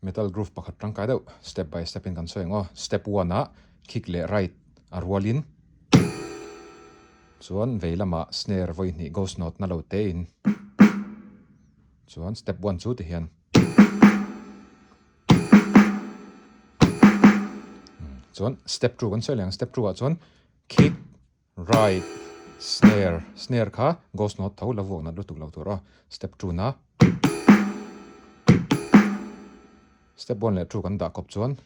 Metal groove pakhat tangkai deuh step by step in kan sawi ang aw. Step one ah kick leh right a rualin chuan vei lamah snare vawi hnih ghost note na lo te in chuan step one chu ti hian chuan step two kan sawi leh ang step two ah chuan kick Right, snare, snare kha ghost note tho la vuak nat lutuk lo tur aw. Step two na. Step one leh two kan dah kawp chuan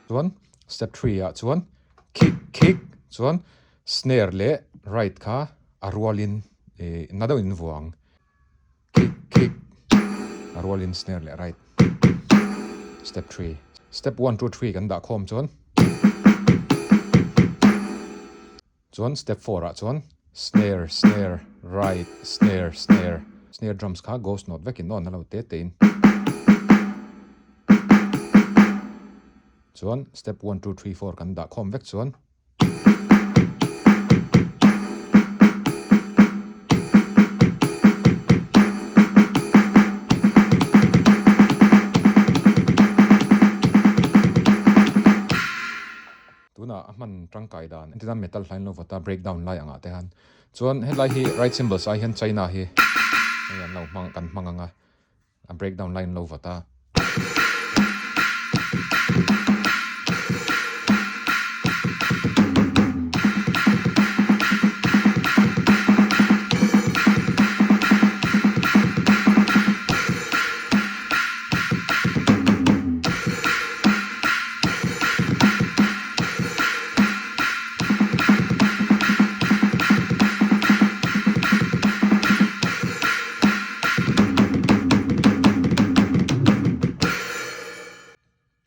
chuan step three ah chuan kick kick chuan snare leh right kha a rualin ih na deuhin in vuang. Kick kick a rualin snare leh right step three step one two three kan dah khawm chuan chuan step four ah chuan snare snare right snare snare snare drums kha ghost note vekin awn a lo te te in chuan step one two three four kan dah khawm vek chuan. Tunah a hman tangkai dan entirna metal hlain lo vawta break down lai angah te khan chuan helai hi right cymbals ai hian China hi hei an lo hmang kan hmang ang a. A break down line lo vat a.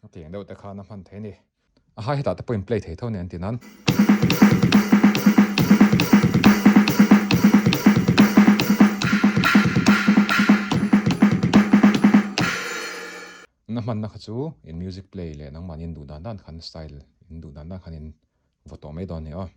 A tiang deuh te khan a hman thei a ni. A hi hetah te pawhin play thei tho a ni an ti nan. Na hmanna kha chu in music play leh nangmahni in duh dan dan khan style in duh dan dan khan in vaw tawh mai dawn a ni aw.